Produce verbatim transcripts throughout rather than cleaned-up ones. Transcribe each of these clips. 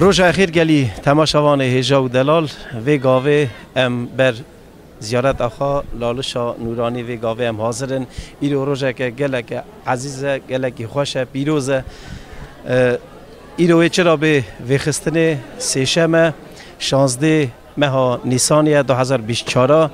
Roja xêr gelî temaşevanê hêja û delal, vê gavê em ber ziyareta xwe Lalişa Nûranî, vê gavê em hazir in. Îro rojeke geleke ezîz e, gelekî xweş e, pîroz e. E, îro wê çira bê vêxistinê sêşem e, şazdê meha Nîsanê ye du hezar bîst çar a.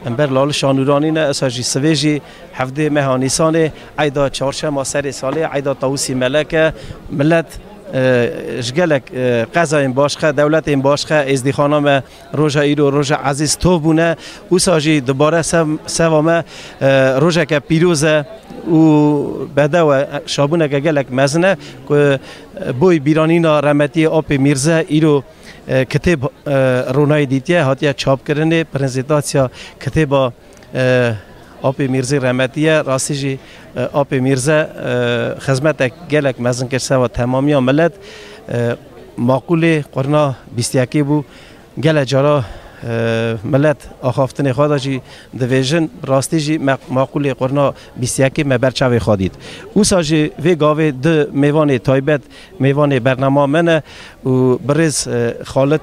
Em ber Lalişa Nûranî ne, esa jî sivê jî hevdê meha Nîsanê, eyda çarşema serê salê, eyda Tawusî Melek e. Milet, e, ji gelek, e, qezayên başxe, dewletên başxe, êzdîxana me roja îro, roja ezîz tov bûne. Wisa jî dubare sev-, seva me, e, rojeke pîroz e û bedew e, şabûneke gelek mezin e ku, e, boy bîranîna remetiyê Apê Mîrze îro e, kitêb, e, ronayî dîtiye, hatiye çapkirinê, prezentasiya kitêba, e, Apê Mîrzê remetî ye. Rastî jî, e, Apê Mîrze, e, xizmetek gelek mezin kir seva temamiya milet. E, maqûlê qurna bîst yekê bû. Gele cara, e, milet axaftinê xwe de jî divêjin, rastî jî me-, maqûlê qurna bîst yekê me ber çavê xwe dît. Wisa jî vê gavê du mêvanê taybet mêvanê bernama me ne û birêz, e, Xalit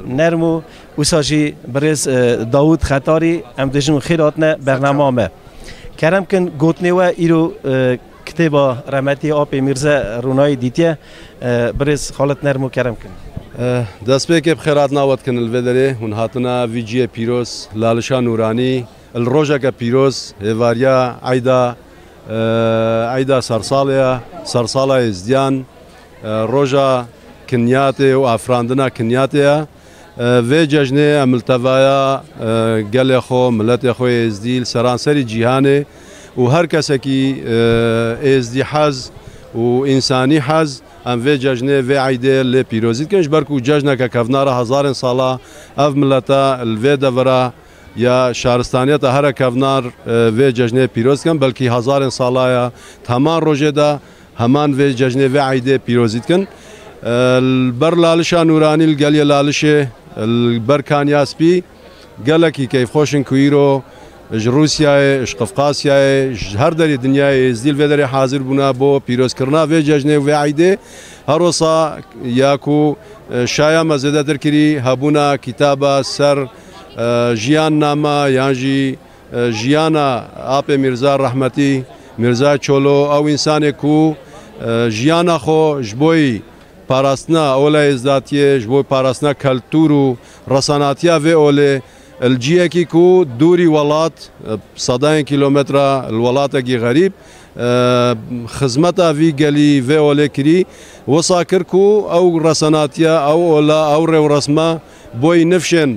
Nermo. Nermo, wisa jî birêz, e, Dawud Xetarî, em dibêjin xêr hatine bernama me. Kerem kin, gotinê we îro, e, kitêba remetî Apê Mîrze ronayî dîtiye. E, birêz Xalit Nermo, kerem kin. E, destpêkê bi xêr hatina we dikin li vê derê. Hûn hatine vî cihê pîroz, Lalişa Nûranî, li rojeke pîroz, hêvariya eyda, e, eyda sersalê ye, sersala Êzdiyan, e, roja kinyatê û afirandina kinyatê ye. E, vê cejnê em li tevaya, e, gelê xwe, miletê xwe Êzdî li seranserî cîhanê û her kesekî, e, Êzdî hez û însanî hez, em vê cejnê, vê eydê lê pîrozî dikin. Ji ber ku cejneke kevnar e, hezarên sala ev milete li vê devera ya şaristaniyeta here kevnar, e, vê cejnê pîroz dikin, belkî hezarên sala ye, di heman rojê de heman vê cejnê, vê eydê pîrozî dikin. E, li ber Lalişa Nûranî, li geliyê Lalişê, li ber Kanya Spî, gelekî keyfxweş in ku îro ji Rûsyayê, ji Qifqasyayê, ji her derê dinyayê Êzdî li vê derê hazir bûne bo pîrozkirina vê cejnê û vê eydê. Her wisa ya ku, e, şaya me zêdetir kirî hebûna kitaba ser, e, jiyan nama yan jî, e, jiyana Apê Mîrza rehmetî, Mîrza Çolo, ew însanê ku, e, jiyana xwe ji boyî parastina ola êzdatiyê, ji bo parastina keltûr û resanatiya vê olê, li cihekî ku dûrî welat, sedayên kîlometre li welatekî xerîb, e, xizmeta vî gelî vê olê kirî, wisa kir ku ew resanatiya, ew ola, ew rêwresma boyî nifşên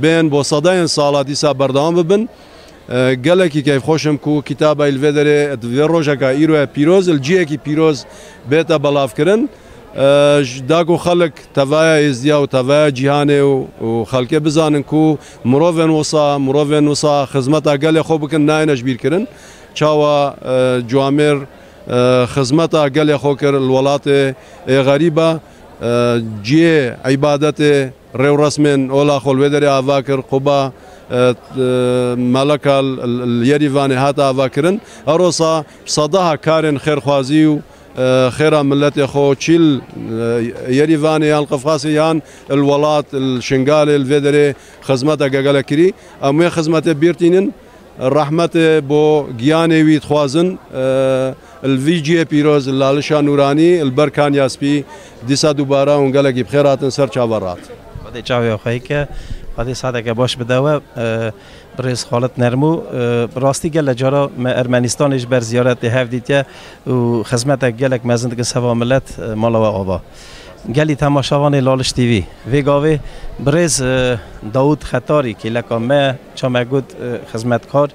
bên bo sedayên sala dîsa berdewam bibin. E, gelekî keyfxweş im ku kitaba li vê derê di vê rojeka îro ye pîroz, li cihekî pîroz bête belavkirin. E, ji da ku xelk tevaya Êzdiya û tevaya cîhanê û, û xelkê bizanin ku mirovên wisa, mirovên wisa xizmeta gelê xwe bikin, nayêne ji bîr kirin. Çawa, e, Cuamêr, e, xizmeta gelê xwe kir li welatê ê xerîba, e, cihê îbadetê, rêwresmên ola xwe li wê derê ava kir, Quba, e, e, Meleka l-, l-, li Yerîvanê hat ava kirin. Her wisa sedeha karên xêrxwazî û, e, xêra miletê xwe çî li, e, Yerîvanê yan li Qifqasê yan li welat, li Şingalê, li vê derê xizmeteke gelek kirî. Em wê xizmetê bîr tînin. Rehmetê bo giyanê wî dixwazin, e, li vî cihê pîroz, li Lalişa Nûranî, li ber Kanya Spî, dîsa dubare hûn gelekî bi xêr hatin ser çava rat. Xwedê çavê xwe ke, Xwedê saeteke baş bide we, e, birêz Xalit Nermû, e, bi rastî gele cara me Ermenistanê ji ber ziyaretê hev dîtiye û xizmetek gelek mezin dikin seva milet, e, mala we ava. Gelî temaşevanê Laliş T V. Vê gavê birêz, e, Dawud Xetarî, kêleka me, ça me got, e, xizmetkar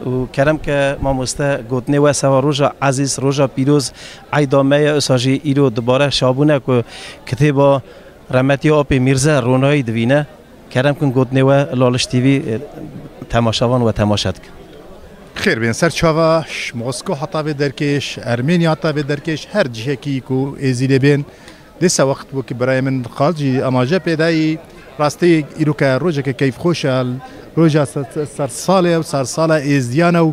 û kerem ke mamoste gotinê we seva roja ezîz, roja pîroz, eyda me ye, usa jî îro dubare şabûne ku kitêba remetiya Apê Mîrze ronayî divîne. Kerem kin gotinê we Laliş T V, e, temaşevan we temaşe dikin. Xêr bên ser çava, ji Mosko heta vê derkê, ji Ermêniya heta vê derkê, ji her cihekî ku êzî lê bên. Dîsa wext wekî birayê min Xalcî amaje pê dayî, rastî îroke rojeke keyfxweş e, roja ser, ser, sersalê û sersala êzdiyan e û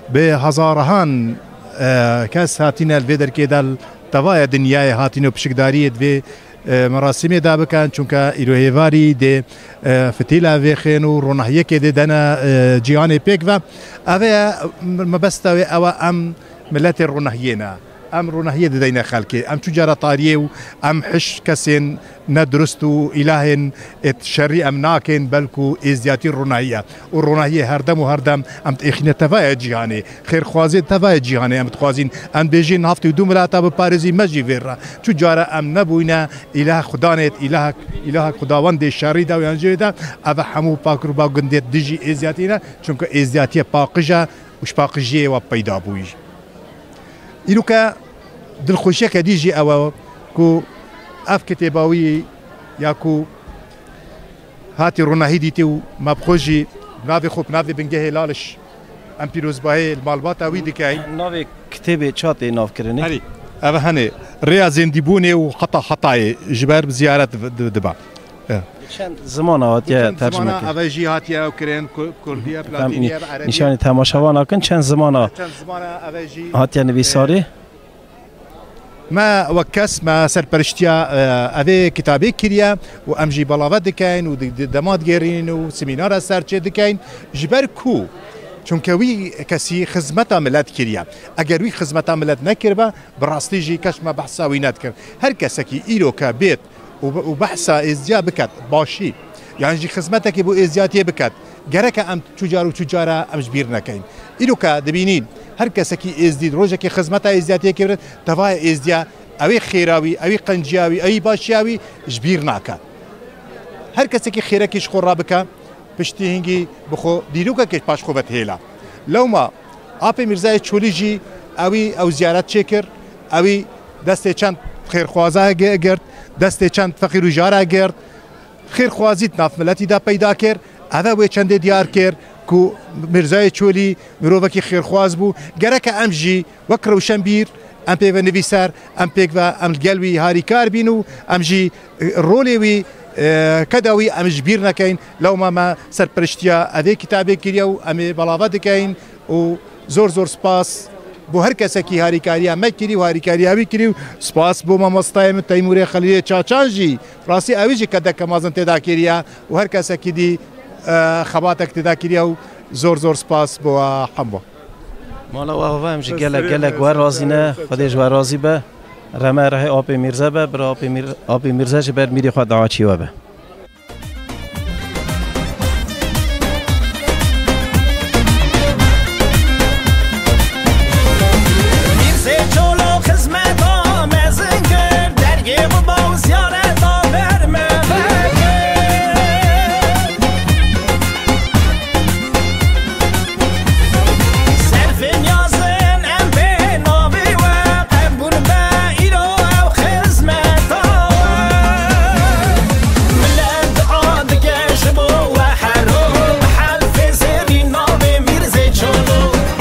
bi hezarahan, e, kes hatine li vê derkê de li tevaya dinyayê hatine û pişikdariyê divê e, merasîmê de bikin, çunke îro hêvarî dê, e, fitîla vêxên û ronahiyekê dê dene, e, cîhanê pêk ve. Ev e, mebesta wê ew e, em miletê ronahiyê ne. Em ronahiyê dideyne xelkê. Em çu cara tariyê û em hiş kesên nedurust û îlahên êt şerî em nakin, belku êzdiyatî ronahî ye. Û ronahiyê her dem û her dem em dixîne tevayê cîhanê. Xêrxwazê tevayê cîhanê em dixwazîn. Em bêjîn haftê û du milata biparêzî me jî vê re. Çu cara em nebûyne îlah xudanêt, îlah, îlah xudawendê şerî de û yan jê de, ev hemû pakir û bagundêt dijî êzdiyatî ne. Çunke êzdiyatiyê paqij e û ji paqijiyê we peyda bûyî. Îroke dilxweşiyeke dî jî ew e ku ev kitêba wî ya ku hatî ronahî dîtî û me bi xwe jî navê xwe bi navê bingehê Laliş em pîrozbahiyê li malbata wî dikeyn. Navê kitêbê ça tê navkirinê? Herî, ev hene rêya zêndîbûnê û heta hetayê ji ber bi ziyaret di-, dibe. Çend zimana hatiye tercime kirin? Ev jî hatiye ew kirin, ku-, kurdî ye, platînî ye, erebî ye. Nîşanî temaşevan nakin, çend zimana Çend zimana ev jî, hatiye nivîsarî? E, me wek kes, me serperiştiya, e, evê kitabê kiriye û em jî belave dikeyn û di, di, dema digêrîn û semînara ser çê dikeyn. Ji ber ku? Çunke wî kesî xizmeta milet kiriye. Eger wî xizmeta milet nekiribe, bi rastî jî kes me behsa wî nedikir. Her kesekî îroke bêt û, û behsa êzdiya biket, başî, yan jî xizmetekî bo êzdiyatiyê biket, gereke em çucar û çucara em ji bîr nekeyn. Îroke dibînîn, her kesekî êzdî, rojekê xizmeta êzdiyatiyê kir, tevayê êzdiya, ew ê xêra wî, ew ê qenciya wî, ew ê başiya wî ji bîr nake. Her kesekî xêrekî ji xwe rabike, piştî hingî bi xwe dîrokekê paş xwe vedihêle. Lewma Apê Mîrzayê Çolî jî ewî ew ziyaret çêkir, ewî destê çend xêrxwaza ge-, girt, destê çend feqîr û jara girt, xêrxwazî di nav miletî de peyda kir. Ev e wê çendê diyar kir ku Mîrzayê Çolî mirovekî xêrxwaz bû. Gereke em jî wek rewşenbîr, em pê ve nivîser, em pêk ve, em li gel wî harîkar bîn û em jî, e, rolê wî, e, keda wî em ji bîr nekeyn. Lewma me serperiştiya evê kitabê kiriye û em ê belave dikeyn û zor zor spas bo her kesekî harîkariya me kirî û harîkariya wî kirî û spas bo mamostayê min Teymûrê Xelîlê Çaçan jî. Rastî ewî jî kedeke mezin tê de kiriye û her kesekî dî, e, xebatek tê de kiriye û zor zor spas bo we hemû. Mala we ava, em jî gelek gelek we razî ne. Xwedê ji we razî be. Reme rehê Apê Mîrze be. Bira Apê Mîr-, Apê Mîrze ji ber mîrê xwe dua çî we be. Mîrzê Çolo xizmeta mezin kir, dergê biba û ziyareta ber me vekir. Serfê niyazin em bê navê we qebûl be, îro ew xizmeta we. Milet dua dike ji bo we her roj, bi helfê zêrî navê Mîrzê Çolo.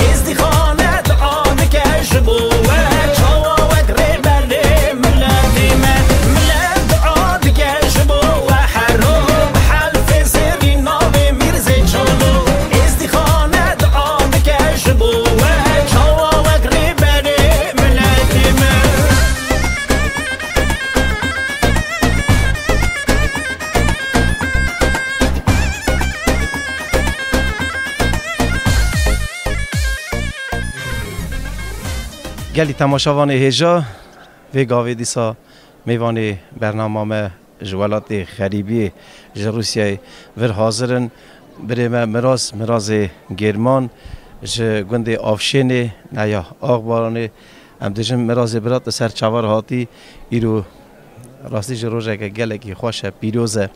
Êzdîxane dua dike ji bo we, çawa wek rêberê miletê me. Milet dua dike ji bo we her roj, bi helfê zêrî navê Mîrzê Çolo. Êzdîxane dua dike ji bo we, çawa wek rêberê miletê me. Gelî temaşevanê hêja, vê gavê dîsa mêvanê bernama me ji welatê xerîbiyê, ji Rûsyayê vir hazir in. Birê me Miraz, Mirazê Gêrman ji gundê Avşênê, neya Axbaranê. Em dijin Mirazê bira, tu ser çavar hatî, îro rastî jî rojeke gelekî xweş e, pîroz e.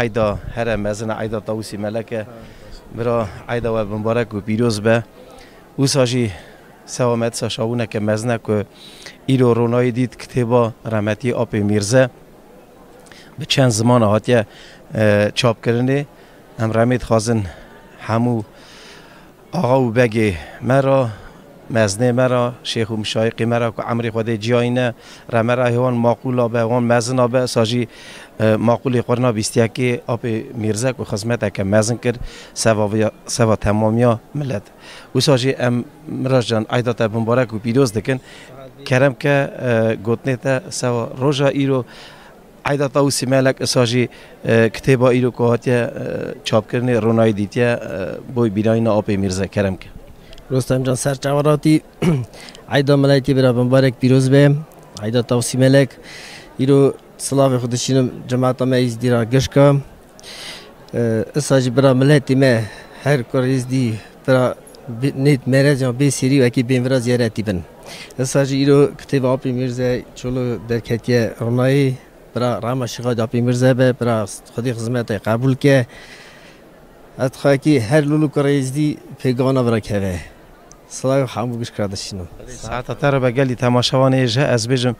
Eyda here mezin e, eyda Tawusî Melek e. Bira, eyda we mubarek û pîroz be. Wisa jî sewa me disa şawûneke mezin e ku îro ronayî dît, kitêba Remetî Apê Mîrze. Bi çend zimana hatiye, e, çapkirinê. Em remê dixwazin hemû axa û begê me re, mezinê me re, şêx û mişayiqê me re ku emrê Xwedê ciyayî ne, reme rehê wan maqûla be, wan mezina be, sa jî, e, maqûlê qurna bîst yekê Apê Mîrze ku xizmeteke mezin kir, seva viya, seva temamiya milet. Wisa jî em Miraz can, eyda te mubarek û pîroz dikin. Kerem ke, e, gotinê te sewa roja îro Eyda Tawusî Melek, isa jî, e, kitêba îro ku hatiye, e, çapkirinê, ronayî dîtiye, e, boy bîranîna Apê Mîrze, kerem ke. Rostem can, ser çavan hatî. Eyda miletî bira bimbarek pîroz be. Eyda Tawusî Melek. Îro silavê xwe dişînim cemaeta me Êzdî ra gişka. E, isa jî bira miletî me her kur Êzdî bira bi-, nêt merez yan bê sêrî wekî bên vira ziyaretî bin. Isa jî îro kitêba Apê Mîrze Çolo derketiye ronayî. Bira rehma Şêxa Apê Mîrze be, bira Xwedê xizmetê qebûl ke. Ez dixwekî her lûl û kurê Êzdî pêgana vira keve. Silav hemû gişka dişînim. Saeta te re be gelî temaşevanê ji ez bêjim,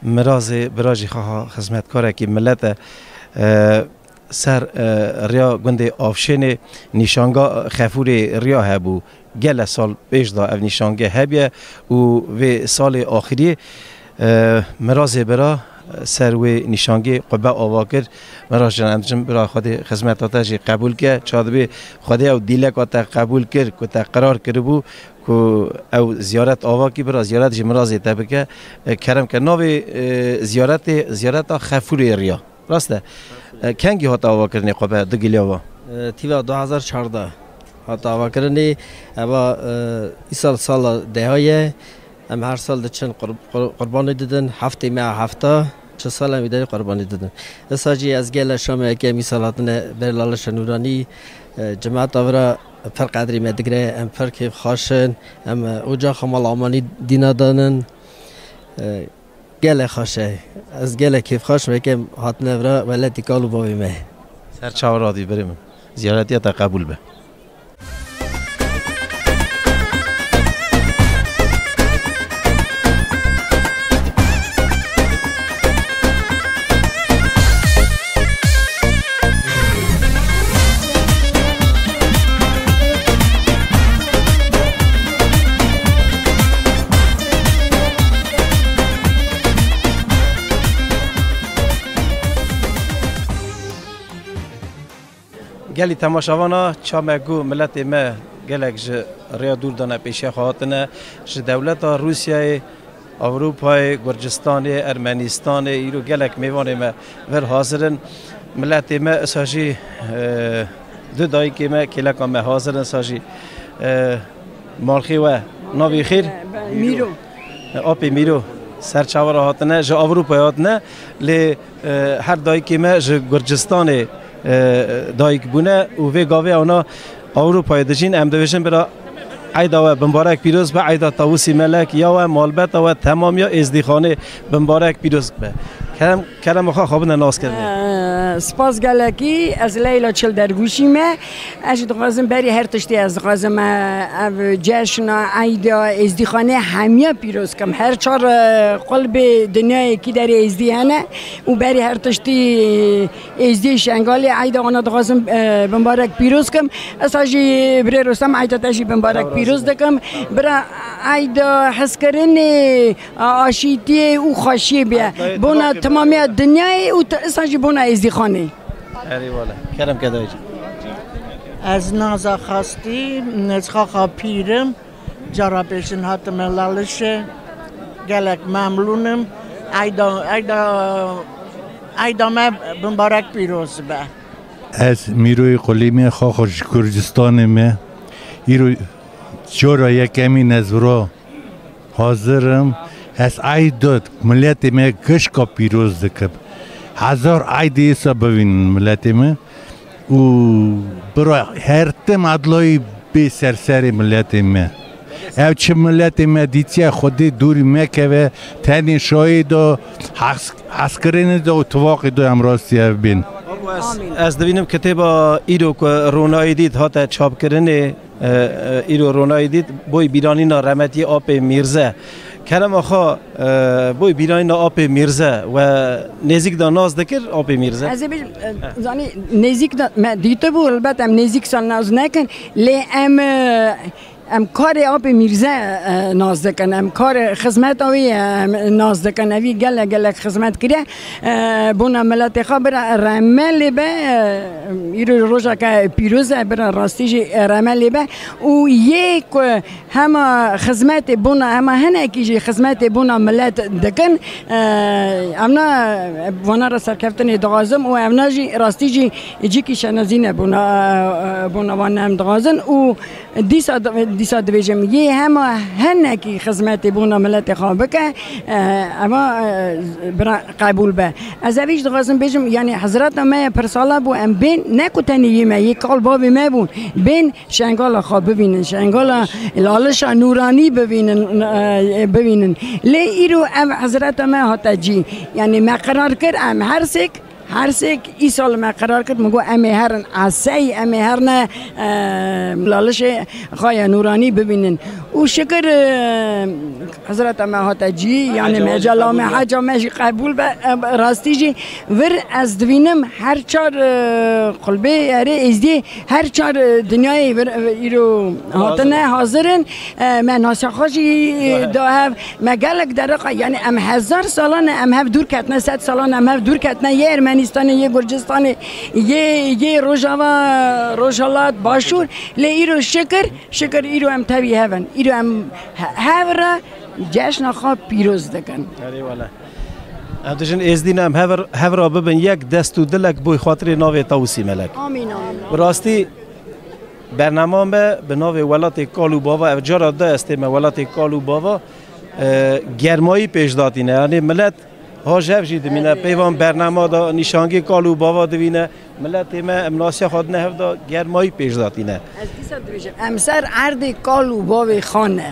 mirazê bira jî xaha xizmetkarekî milet e. E, ser, e, riya gundê Avşênê nîşanga Xefûrê riya hebû. Gele sal pêş de ev nîşange hebiye û vê salê axiriyê, e, mirazê bira ser wê nîşangê qube ava kir. Miraz can, em diçin bira Xwedê xizmeta te jî qebûl ke. Ça dibê Xwedê ew dîleka te qebûl kir ku te qirar kiribû ku ew ziyaret ava kî, bira ziyaret jî mirazê te bike. E, kerem ke navê, e, ziyaretê, ziyareta Xefûrê riya. Rast e. E, kengî hate avakirinê qube, di giliya wa? E, tîva du hezar çardeh hate avakirinê. Eva, e, îsal sala deha ye. Em her sal diçin qur-, qur-, qurbanê didin. Heftê me hefta, çi sal em îdarî qurbanê didin. Îsa jî ez gele şamê yekê em îsal hatine ber Lalişa Nûranî, e, cemaeta vira pir qedrî me digire, em pir kêfxweş in. Em, e, ocaxa mal Amanî dîna danin. E, Gelek xweş e. Ez gelek kêfxweş me ke hatine vira welatî kal û bavê me. Ser çavan hatî birê min. Ziyaretiya te qebûl be. Gelî temaşevana, ça me got, miletê me gelek ji rêya dûr de ne pêşiya xwe hatine, ji dewleta Rûsyayê, Ewropayê, Gurcistanê, Ermenîstanê, îro gelek mêvanê me vir hazir in. Miletê me isa jî, e, du dayikê me, kêleka me hazir in, isa jî, e, malxê we navê xêr? Mîro. Apê Mîro. Ser çavan re hatine, ji Ewropayê hatine, lê, e, her dayikê me ji Gurcistanê, e, dayik bûne û vê gavê ewna Ewropayê dijîn. Em dibêjin bira eyda we bimbarek pîroz be, eyda Tawusî Melek ya we, malbeta we, temamiya Êzdîxanê bimbarek pîroz be. Kerem, kerema xwe xwe bine naskirinê. Ee, spas gelekî, ez Leyla Çil Dergûşî me. Ez jî dixwazim berî her tiştî ez dixwazim, e, ev ceşna, eyda, Êzdîxanê hemiya pîroz kim. Her çar, e, qulbê dinyayê kî derê Êzdî hene û berî her tiştî Êzdî Şengalê eyda wana dixwazim, e, bimbarek pîroz kim. Esa jî birê Rostem eyda te jî bimbarek pîroz dikim. Bira eyda hezkirinê, a, aşîtiyê û xweşiyê bê. Bona temamiya dinyayê û te-, esa jî bona Êzdîxanê. Erê wele. Kerem ke dayê. Ez Naza Xastî, ez xaxa pîr im. Cara pêşin hatime Lalişê. Gelek memnûn im. Eyda, eyda, eyda me bimbarek pîroz be. Ez Mîroyê Qulîmê, xaxa ji Kurdistanê me. Îro cara yekemîn ez vira hazir im. Ez eyda miletê me gişka pîroz dikim. Hezar eydê îsa bivînin miletê me. Û bira her tim edlayî bê ser serê miletê me. Ev çi miletê me dîtiye, Xwedê dûrî mekeve, tenê şayê de, hes-, hezkirinê de û tifaqê de em rastî ev bên. Ez, ez dibînim kitêba îro ku Ronayî dît hate çapkirinê, e, e, îro Ronayî dît, boy bîranîna remetiyê Apê Mîrze. Kerema xwe, e, boy bîranîna Apê Mîrze we nêzîk de nas dikir Apê Mîrze? Ez ê bêjim, e, zanî nêzîk de me dîtibû, helbet em nêzîk san nas nekin, lê em, e, Em karê Apê Mîrze, e, nas dikin. Em karê xizmeta wî, e, em nas dikin. Evî gelek, gelek xizmet kiriye. E, bona miletê xwe bira reme lê be. E, îro rojeke pîroz e, bira rastî jî reme lê be. Û yê ku hema xizmetê bona, hema hinekî jî xizmetê bona milet dikin. E, em na, vana re serkeftinê dixwazim û em na jî rastî jî cîkî şenazî ne bona, e, bona van em dixwazin û Dîsa, dîsa dibêjim, yê hema hinekî xizmetê bona miletê xwe bike, e, eva, e, bira qebûl be. Ez evî jî dixwazim bêjim, yanî hezreta me ye pirsala bû, em bên ne ku tenê yê me, yê kal bavê me bûn, bên şengala xwe bivînin, şengala Lalişa Nûranî bivînin, e, bivînin. Lê îro ev hezreta me hate cî, yanî me qerar kir, em her sêk Her sêk îsal me qerar kir, min got, em ê herin Esey, em ê herine, e, Lalişê Xaya Nûranî bibînin. Û şikir, e, Hezreta me hate cî, yanî mecela me, heca me jî qebûl be, e, rastî jî vir ez divînim her çar, e, qulbê erê êzdî, her çar, e, dinyayê vir, e, îro hatine hazir in. E, me nasa xwe jî da hev. Me gelek dereqa, yanî em hezar salan e em hev dûr ketine, sed salan e em hev dûr ketine, yê Ermenistanê, yê Gurcistanê, yê, yê Rojava, Rojhelat, Başûr. Lê îro şikir, şikir îro em tevî hev in. Îro em he-, hev re ceşna xwe pîroz dikin. Erê wele. Em dijin êzdî ne, em hev, hev re bibin yek, dest û dilek boy xatirê navê Tawusî Melek. Amîn, amîn. Bi rastî, Bernama me bi navê Welatê Kal û Bava, ev cara du ez tême Welatê Kal û Bava, e, germayî pêş datîne. Yanî milet ha ji hev jî dimîne. Peyvan bernama da nîşangî kal û bava divîne. Miletê me em nasiya xwe dine hev da germayî pêş datîne. Ez dîsa dibêjim, em ser erdê kal û bavê xwe ne.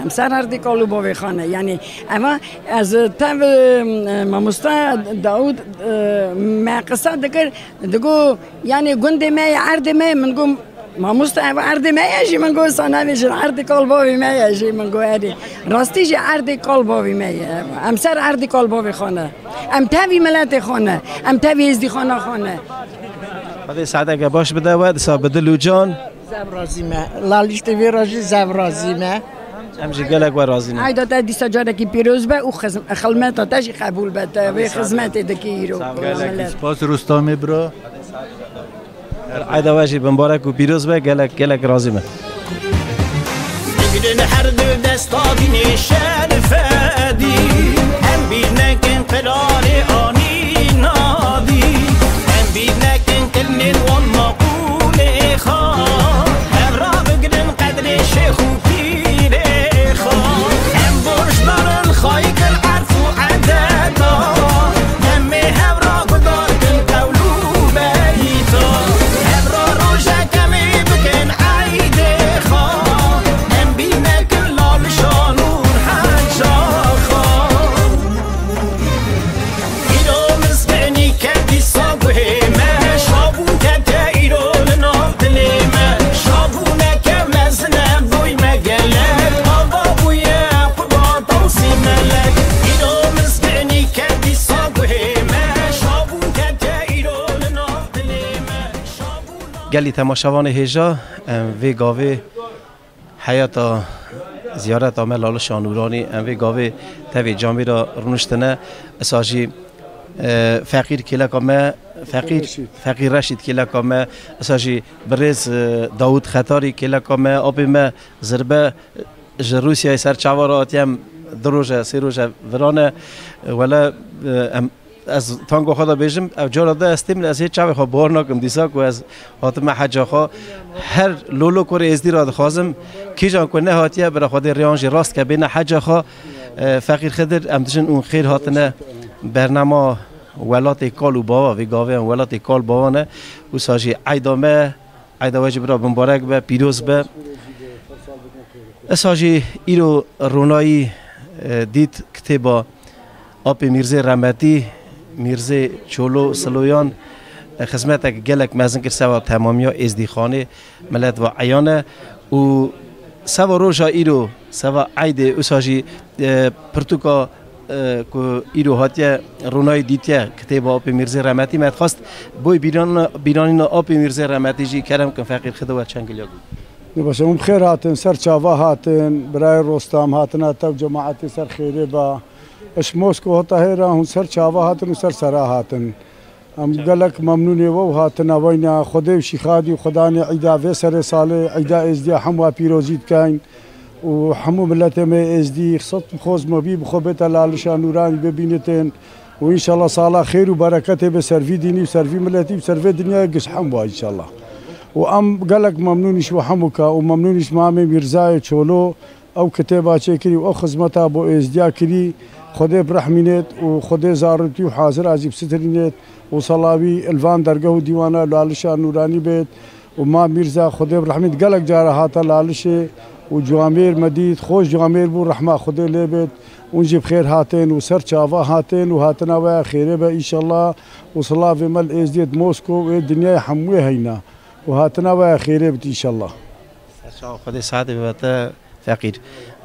Em ser erdê kal û bavê xwe ne. Yanî eva ez tev, e, mamosta Dawûd, e, me qisa dikir, digo, yanî gundê me ye, erdê me ye, min got, mamosta, ev erdê me ye jî, min got, sa navê jî erdê kal bavê me ye jî, min got, erê. Rastî jî erdê kal bavê me ye. Em ser erdê kal bavê xwe ne. Em tevî miletê xwe ne. Em tevî êzdîxana xwe ne. Xwedê saeteke baş bide we, disa bi dil û can. Zev razî me. Lalîş T V re jî zev razî me. Em jî gelek we razî ne. Eyda te dîsa carekî pîroz be û xizm-, xilmeta te jî qebûl be. Te vê xizmetê dikî îro. Gelekî spas Rustamê bira. Eyda we jî bimbarek û pîroz be, gelek, gelek razî me. Bigrin her du desta dînê şerfedî, em bîr nekin qirarê anî nadî, em bîr nekin kirinên wan maqûlê xwe, hev rabigrin qedrê şêx û pîrê xwe. Em borcdar in xayî kir erf û edeta, em ê hev ra guhdar kin qewl û beyta. Hev ra rojek em ê bikin eydê xwe, em bîr nekin Lalişa Nûr heca xwe. Îro mizgînî ke dîsa guhê me, şabûn kete îro li nav dilê me. Şabûneke mezin e boy me gelek, ava bûye qurban Tawsî Melek. Îro mizgînî ke dîsa guhê me, şabûn kete îro li nav dilê me. Şabûna Gelî temaşevanê hêja, em vê gavê Heyata ziyareta me Lalişa Nûranî, em vê gavê tevê camî re rûniştine. Isa jî, e, Feqîr kêleka me, Feqîr, Reşîd. Feqîr Reşîd kêleka me, isa jî birêz, e, Dawûd Xetarî kêleka me, apê me zirbe ji Rûsyayê ser çava re hatiye, em du roj e, sê roj e virane. Wele, e, em Ez tango xwe de bêjim, ev cara de ez têm, ez hê çavê xwe bawer nakim. Dîsa ku ez hatime heca xwe, her lolo kurê êzdî re dixwazim, kîjan ku nehatiye, bira Xwedê rêyan jî rast ke bêne heca xwe. E, Feqîr Xidir, em dijin ûn xêr hatine bernama Welatê Kal û Bava, vê gavê em Welatê Kal Bava ne. Wisa jî eyda me, eyda we jî bira bimbarek be, pîroz be. Esa jî îro ronayî, e, dît kitêba Apê Mîrzê Remetî, Mîrzê Çolo Siloyan, e, xizmetek gelek mezin kir seva temamiya êzdîxanê, milet va eyan e û seva roja îro, seva eydê, usa jî, e, pirtûka, e, ku îro hatiye ronayî dîtiye kitêba Apê Mîrzê Remetî, me dixwest boy bîranîna, bîranîna Apê Mîrzê Remetî jî kerem kin Feqîr Xidir we çend gilya got. Baş e, hûn bi xêr hatin, ser çava hatin, birayê Rostam, hatina te û cemaetê ser xêrê be. Ji Mosko heta hêra hûn ser çava hatin û ser sera hatin. Em gelek memnûnê we û hatina weyna. Xwedê û Şîxadî û Xwedanê îda vê serê salê, îda Êzdiya hemwa pîrozî dikeyn. Û hemû miletê me êzdî, sed xozmebî bi xwe bête Lalişa Nûranî bibînitin. Û înşallah sala xêr û bereketê be ser vî dînî û ser vî miletî û ser vê dinyayê giş hemwa înşallah. Û em gelek memnûn îş û hemûka û memnûn îş Mamê Mîrzayê Çolo ew kitêba çêkirî û ew xizmeta bo êzdiya kirî. Xwedê birehmînêt û Xwedê zarûtî û hazira jî bisitirînêt û salawî li van dergeh û dîwana Lalişa Nûranî bêt. û Ma Mîrza Xwedê bi rehmî gelek cara hate Lalişê û ciwamêr me dît, xweş ciwamêr bû, rehma Xwedê lê bêt. Hûn jî bi xêr hatên û ser çava hatên û hatina we ya xêrê be înşallah û silavê me li Êzdiyê di Mosko û ê dinyayê hemûyê heyna û hatina we ya xêrê bit înşallah. Ser çava Xwedê saetê bibe te. Feqîr.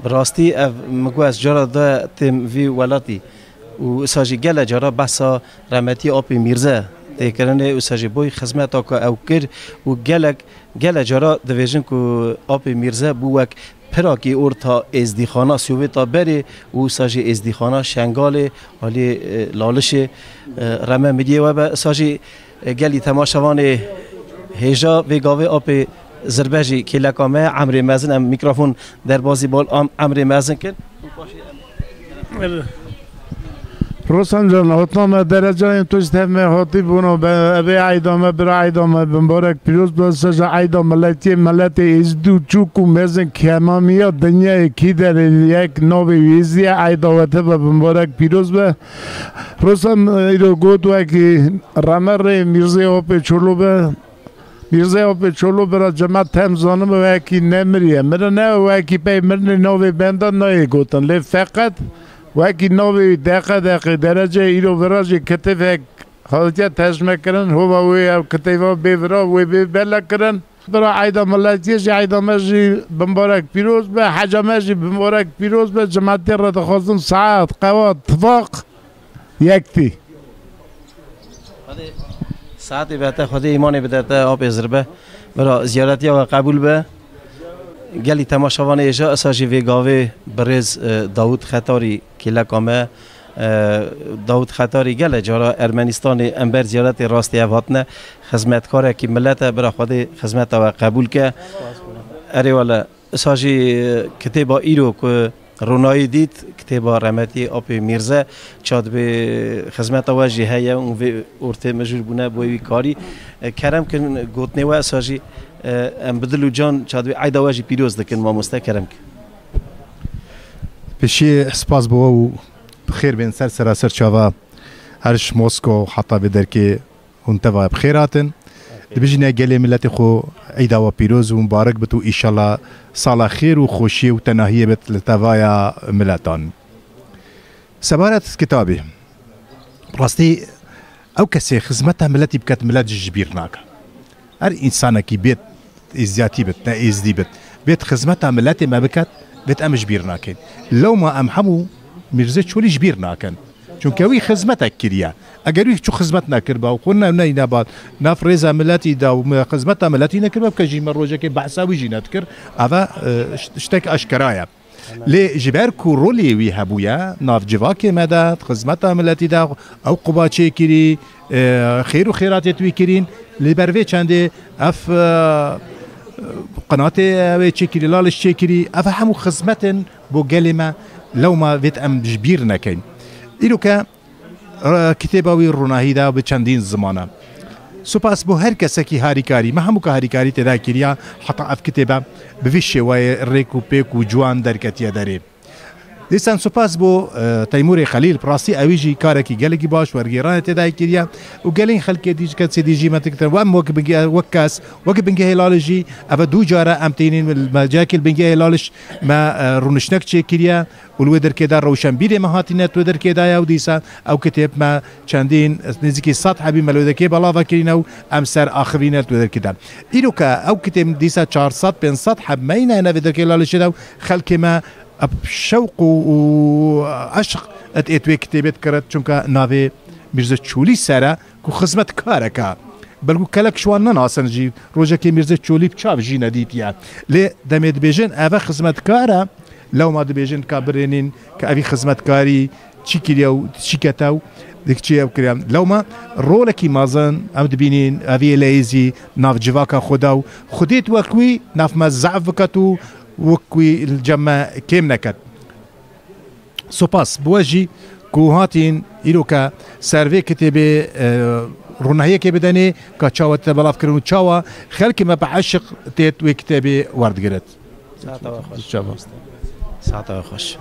Bi rastî ev min got ez cara de têm vî welatî û wisa jî gele cara behsa remetî apê Mîrze tê kirinê, wisa jî boy xizmeta ku ew kir û gelek, gele cara dibêjin ku apê Mîrze bû wek pirakî orta êzdîxana Sovêta berê û wisa jî êzdîxana Şengalê alî, e, Lalişê, e, reme midiyê we be. Wisa jî E, gelî temaşevanê hêja vê gavê apê zirbe jî kêleka me, emrê mezin, em mîkrofon derbazî bal am-, emrê mezin kin. Rostan can, hotna me derecayên tu ji tev me hatî bûno be, evê eyda me, bira eyda me, bimbarek pîroz be, seja eyda miletiyê, miletê êzdî û çûk û mezin kemamiya dinyayê kî derê yek navê wî êzdî ye, eyda we teve bimbarek pîroz be. Rostan, îro got wekî Remerê Mîrzê Opê Çolo be. Mîrzê Opê Çolo bira cemat tem zanime wekî nemiriye. Mire ne wekî pey mirinê navê benda nayê gotin. Lê feqet wekî navê wî deqe deqe derece îro vira jî kitêvek hatiye tercme kirin. Hova wê ev kitêva bê vira wê bê bele kirin. Bira eyda miletiyê jî eyda me jî bimbarek pîroz be. Heca me jî bimbarek pîroz be. Cematê re dixwazim saet, qewat, tifaq. Yektî. Xwedê saetê bide te, Xwedê îmanê bide te, apê zirbe. Bira ziyaretiya we qebûl be. Gelî temaşevanê êja, esa jî vê gavê birêz, e, Dawûd Xetarî kêleka me, e, Dawûd Xetarî gele cara Ermenistanê em ber ziyaretê rastî ev hatine. Xizmetkarekî milet e, bira Xwedê xizmeta we qebûl ke. Erê wele. Isa jî kitêba îro ku ronayî dît, kitêba remetî Apê Mîrze, ça dibê xizmeta we jî heye û vê ortê mijûl bûne bo wî karî. E, kerem kin gotinê we isa jî, e, em bi dil û can ça dibê eyda we jî pîroz dikin mamoste, kerem kin. Pêşiyê spas bo we û bi xêr bên ser sera ser çava her ji Mosko heta vê derkê. Hûn teva bi xêr hatin. Dibijîne gelê miletê xwe eyda we pîroz û mibarek bit û îşallah sala xêr û xweşiyê û tenahiyê bit li tevaya miletan. Sebaret kitabî. Rastî ew kesê xizmeta miletî biket, milet ji bîr nake. Her însanekî bêt êzdiyatî bit, ne êzdî bit, bêt xizmeta miletê me biket, bêt em ji bîr nakin. Lewma em hemû Mîrzê Çolî ji bîr nakin. Çunke wî xizmetek kiriye. Eger wî çi xizmet nekiriba û xwe ne, neyne ba nav rêza miletî de û me xizmeta miletî nekiriba, bike jî me rojekê behsa wî jî nedikir. Eve, e, şt-, ştek eşkera ye. Lê ji ber ku rolê wî hebûye, nav civakê me de, xizmeta miletî de ew quba çêkirî, e, xêr û xêratê wî kirîn, lê ber vê çendê ev, e, qenatê wê çêkirî, Laliş çêkirî, ev hemû xizmetên bo gelê me lewma vêt em ji bîr nekeyn. Îro ke Kitêba wî ronahî de bi çendîn ziman e. Spas bo her kesekî harîkarî, me hemûka harîkarî tê de kiriya, heta ev kitêbe bi vî şêweyê rêk û pêk û ciwan derketiye derê. Dîsan spas bo, e, Teymûrê Xelîl, bi rastî ewî jî karekî gelekî baş wergêranê tê de kiriye û gelên xelkê dî, kesê dî jî me dikitin. Em wek bingeh-, wek kes, wek bingehê Lalê jî, eve du care em tênîn, me cihekê li bingehê Laliş me, e, rûnişnek çêkiriye. Û li wê derkê de rewşenbîrê me hatîne, di wê derkê de ye û dîsa ew kitêb me çendîn, nêzîkî sed hebî me li wê derkê belava kirîne û em ser axivîne di wê derkê de. Îro ke ew kitêb dîsa çar sed pênc sed heb me yîne hene vê derkê Lalişê de û xelkê me bi şewq û, û eşq di êt wê kitêbê dikirit, çunke navê Mîrze Çolî ser e ku xizmetkarek e. Belkû kelek ji wan nenasin jî, rojekê Mîrze Çolî bi çav jî nedîtiye. Lê demê dibêjin, ev e xizmetkar e, lewma dibêjin ka birênîn, ka evî xizmetkarî çi kiriye û çi kete û dik çi ew kiriye. Lewma rolekî mezin em dibînîn, evî leyî zî nav civaka xwe da û xwedêt wek wî nav me zehf biket û wek wî li cem me kêm neket. Sopas bi we jî ku hatîn îro ke ser vê kitêbê, e, ronahiyekê bidenê, ka çawa te belav kirin û çawa xelkê me bi eşq têt wê kitêbê werdigirit. Saeta we xweş. Çawa? Saeta we xweş.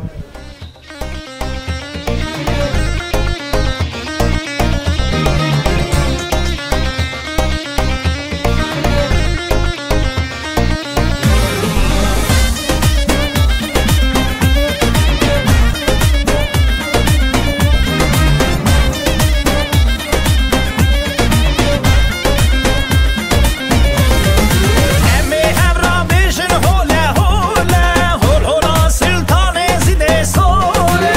Em ê hev rabêjin hole hole, hol hola Siltanê Zîdê Sole.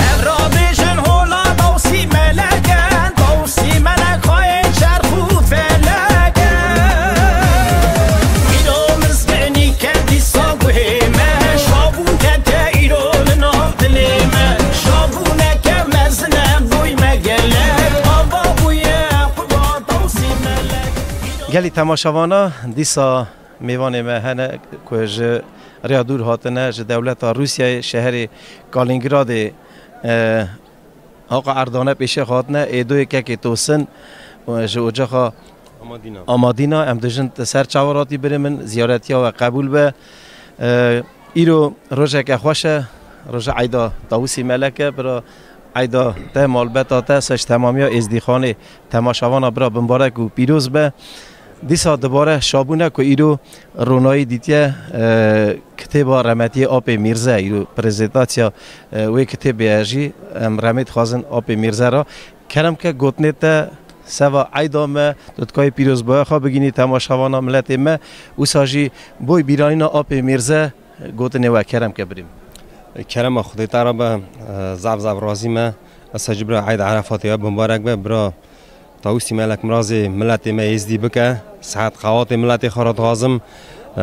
Ev rabêjin hola Tawsî Melek e, Tawsî Melek xwayê çerx û felek e. Îro mizgînî ke dîsa guhê me, şabûn kete îro li nav dilê me. Şabûneke mezin e, bûyme gelek, ava bûye quba Tawsî Melek. Gelî temaşevana, dîsa mêvanê me hene ku ji rêya dûr hatine, ji dewleta Rûsyayê, şeherê Kalîngradê, e, Haqa erdane pêşê xwe hatine, êdoyê kekê Tosin, e, ji ocaxa Amadîna. Amadîna, em dijin te ser çavan hatî birê min, ziyaretiya we qebûl be. E, îro rojeke xweş e, roja eyda Tawusî Melek e, bira eyda te, malbeta te, se ji temamiya Êzdîxanê temaşevana bira bimbarek û pîroz be. Dîsa dibare şabûne ku îro ronayî dîtiye, e, kitêba remetiyê Apê Mîrze, îro prezentasiya, e, wê kitêbê ye jî, em remê dixwazin Apê Mîrze re. Kerem ke gotinê te seva eyda me, tu dikayê pîrozbaya xwe bigînî temaşevana miletê me, wisa jî boy bîranîna Apê Mîrze, gotinê we kerem ke birîm. Kerema Xwedê te re be, e, zaf zaf razî me. Ez jî bira Eyd Erefatê we bimbarek be, bira Tawusî Melek mirazê miletê me Êzdî bike. Sihet qewatê miletê xwe re dixwazim. E,